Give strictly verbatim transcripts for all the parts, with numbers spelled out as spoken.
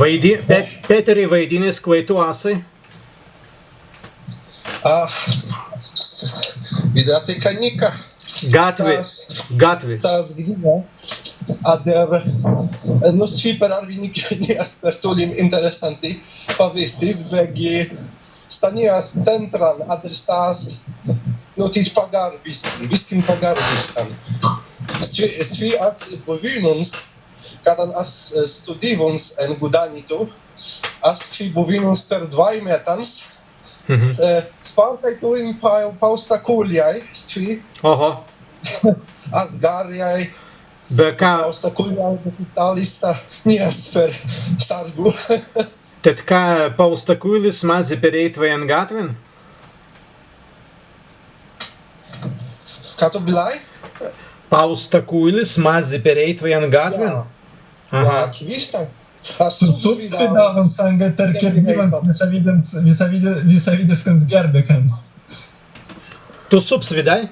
Waidin-, Pē-, Pēteri, waidinni, kwēi tū assi? A, widātwei ka nika. Gatwi, stas, gatwi. Stas gdīna. Adder, nu, stwi per arwiniki ni ast per tūlin interessantai pawīstis, beggi sta ni ast centran, adder stas, nu, tīt pagarbi stan, biskin pagarbi stan. Stwi, stwi as buwīnuns, kaddan as, e, studīwuns en Gudanitu, as stwi buwīnuns per dwāi mettans, Mhm. E, spārtai tūlin pa-, paustā kuljai, stwi. Oho. Ast garrjai. Be ka paustā kuljai, be itālis sta ni ast per sargu. Tēt ka paustā kuilis mazzi pereītwei en gatwin? Ka tū bilāi? Paustā kuilis mazzi pereītwei en gatwin? Jā. Aha. Jā, kīwīstai. As subs, subs widāwuns, widāwuns anga tēr kīrdiwuns wisawīdans, wisawīdi-, wisawīdiskans gērdakans. Tū subs widāi?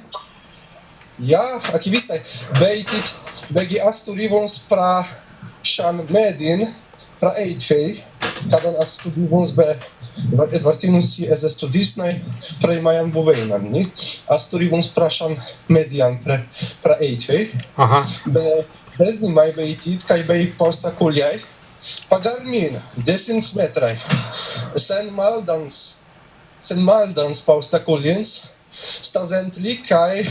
Jā, a kīwīstai. Bēi tīt, beggi as turīwuns pra šan meddin, pra ēitwei, kaddan as studīwuns be, wa-, etwartinnuns si ezze studīsnai prei majjan buwīnan, ni? As turīwuns pra šan meddjan pre-, pra ēitwei. Aha. Be deznimai bēi tīt, kāi bēi paustā kuljai, pagarmin, desimts metrai. Sen maldans, sen maldans paustā kuljins, sta zentli, kāi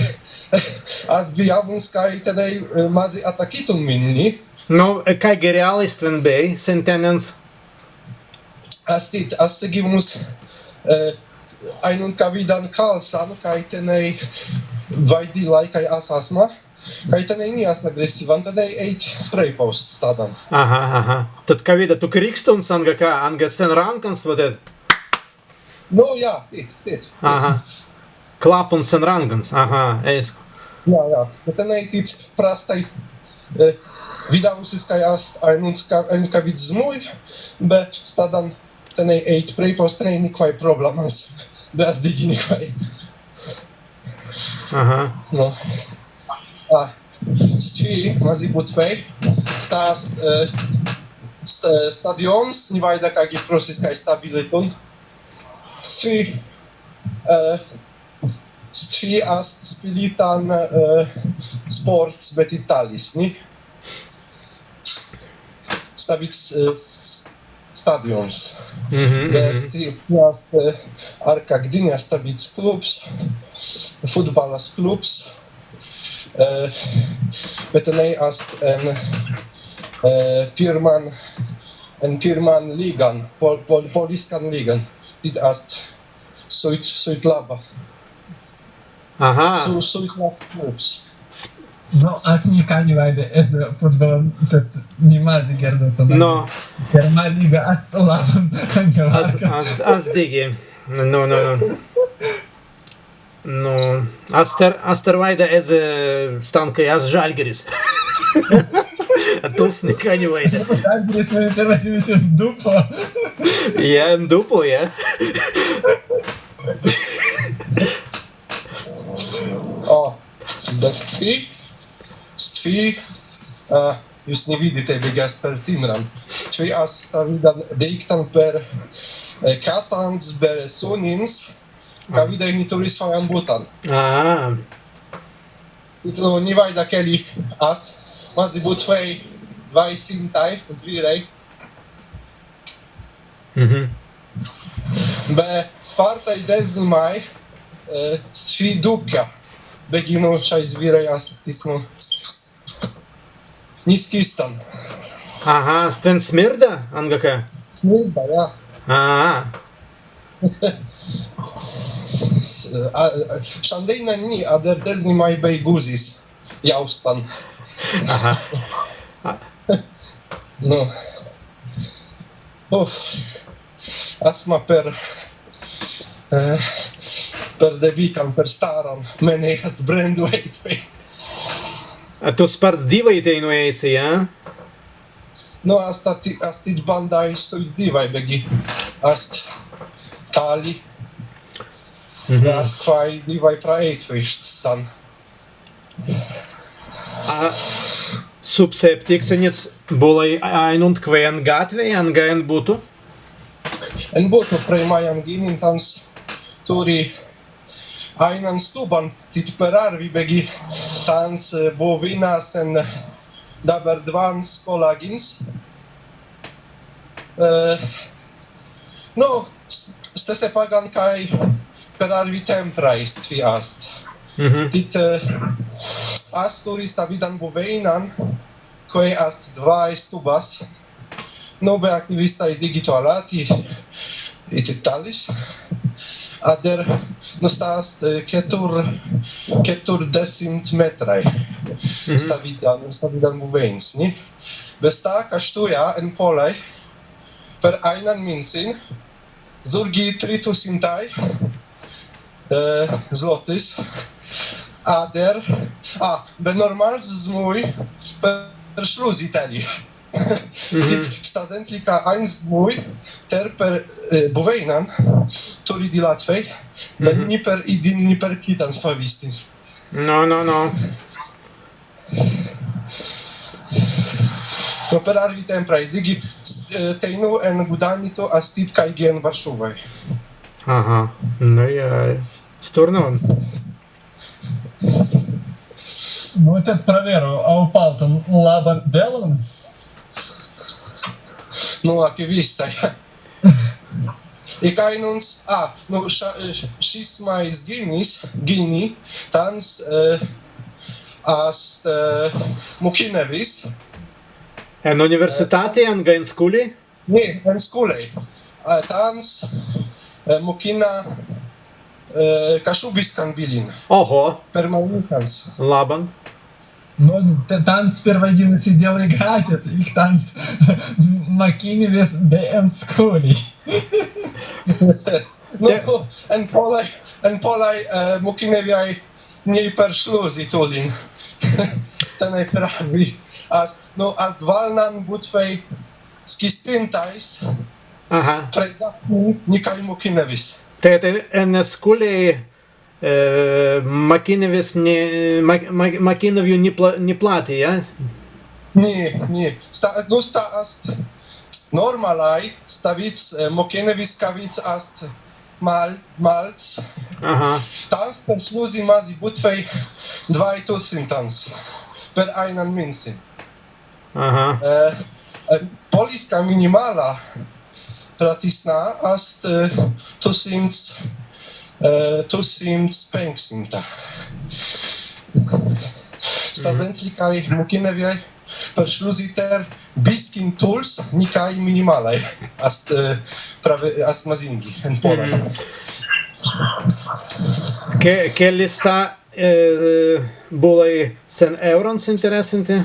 as bijāwuns, kāi tenēi, e, mazzi atakītun min, ni? Nu, e, kāigi reāli stwen bēi, sen tennans? As tīt, as segīwuns, e, ainuntkawīdan kalsan, kāi tenēi waidilai, kāi as asma, kāi tenēi ni ast agresīwan, tenēi ēit prei paust staddan. Aha, aha. Tēt kawīda, tū krikstuns anga ka, anga sen rānkans, wa tēt? Nu, jā, tīt, tīt, tīt. Aha. Klapuns sen rānkans, aha, eis. Jā, jā. Be tenēi tīt prastai, e, widāwusis, kāi ast ainuntka-, ainuntkawīds zmūi, be staddan tenēi ēit prei paust, tenēi ni kwāi problēmans, be as dīgi ni kwāi. Aha. Nu. A, stwi, mazzi būtwei, stas, e, st-, stadiōns, ni waīda kāigi prūsiskai stabilītun. Stwi, e, stwi ast spīlitan, e, spōrts, bet itālis, ni? Stawīds, e, s-, stadiōns. Mhm, mhm. Be stwi, stwi ast, e, Arka Gdīnja, stawīds klubs, futbalas klubs. E, be tenēi ast en, e, pirman, en pirman līgan, pōl-, pōl-, pōliskan līgan. Tīt ast Suit, Suitlaba. Aha. Su-, Suitlaba klubs. Nu, as nika ni waīda ezze futbōlan, tēt ni mazzi gērdautun. Nu. Pirmā līga ast labban. As, as, as dīgi. Nu, nu, nu. Nu, as tēr, as tēr waīda ezze, e, stan, kāi as Žalgiris. A tūls nika ni waīda. Žalgiris man tēr waīda en duplu. Jā, en duplu, jā. O, be stwi, stwi, a, jūs ni widītei, beggi ast per timran. Stwi ast stawīdan deīktan per, e, katans be sunnins, kawīdai ni turri swajjan buttan. A. Tīt, nu, ni waīda, kelli ast, mazzi būtwei dwāi simtai zwīrei. Mhm. Be spārtai deznimai, e, stwi dukja. Beggi, nu, šai zwīrei ast tīt, nu, ni skīstan. Aha, stwen smirda, anga ka? Smirda, jā. Aha. S-, a, a, šandēinan ni, adder deznimai bēi guzis jāu stan. Aha. Nu. Uf. Asma per, e, per debīkan, per stāran, mennei ast brendweight. A tū spārts dīwai teinū ēisi, jā? Nu, ast tīt, ast tīt bandāi suit dīwai, beggi ast tāli. Mhm. Ast kwāi dīwai pra ēitwei stan. A, Subs septiks, en nis būlai ainuntkwēi en gatwei, anga en buttu? En buttu, prei majjan ginintans turri aīnan stubban, tīt perarwi beggi tāns, eh, buwinna sen dabber dwans kolagins. Eh, nu, s-, stesse paggan kāi perarwi tēmprai stwi ast. Mhm. Tīt, eh, as turri stawīdan buwīnan, kwēi ast dwāi stubbas. Nu, be aktiwistai dīgi tualāti, i tīt tālis. Adder, nu, sta ast, eh, kettur, ketturdesimtmetrai. Mhm. Stawīdan, stawīdan buwīnins, ni? Be sta kasztujja en Pōlei per aīnan mīnsin zūrgi trī tūsintai, eh, zlotys. Adder, a, be normāls zmūi per, peršlūzi tēli. Mhm. Tīt sta zentli ka aīns zmūi tēr per, eh, buwīnan turri dilātwei, be, mhm, ni per īdin, ni per kitans pawīstins. No, no, no. No, perarwi tēmprai dīgi, s-, eh, teinū en Gudāmitu ast tīt kāigi en Waršuwai. Aha, nu jā, sturnun. Nu, tēt prawerru, aupaltan, labban dēlin. Nu, aktiwistai. Ik aīnuns, a, nu, ša-, š-, šis mājas ginnis, ginni, tāns, eh, ast, eh, mukinewis. En universitāti, eh, anga en skūli? Ni, en skūlei. Eh, tāns, eh, mukinna, eh, kašūbiskan billin. Oho. Per malnīkans. Labban. Nu, t-, tāns pirwai ginuns ideālai grāfis, ik tāns mukinewis be en skūli. Nu, en Pōlei, en Pōlei, eh, mukinewjai ni peršlūzi tūlin. Tenēi perarwi. Ast, nu, ast walnan būtwei skīstintais. Aha. Prei dafni ni kāi mukinewis. Tēt en, en skūlei, eh, mukinewis ni, ma-, ma-, mukinewju ni pla-, ni plāti, jā? Ni, ni. Sta, nu, sta ast normālai, stawīds, eh, mukinewis, kawīds ast mal-, malds. Aha. Tāns peršlūzi mazzi būtwei dwāi tūsintans per aīnan mīnsin. Aha. Eh, eh, pōliska minimāla platīsna ast, eh, tūsimts, eh, tūsimts pēnksimta. Sta zentli kāi mukinewjai peršlūzi tēr biskin tūls ni kāi minimālai ast, eh, prawerru, ast mazīngi en Pōlei. Mhm. Ke-, kelli sta, eh, būlai sen eurans interessanti?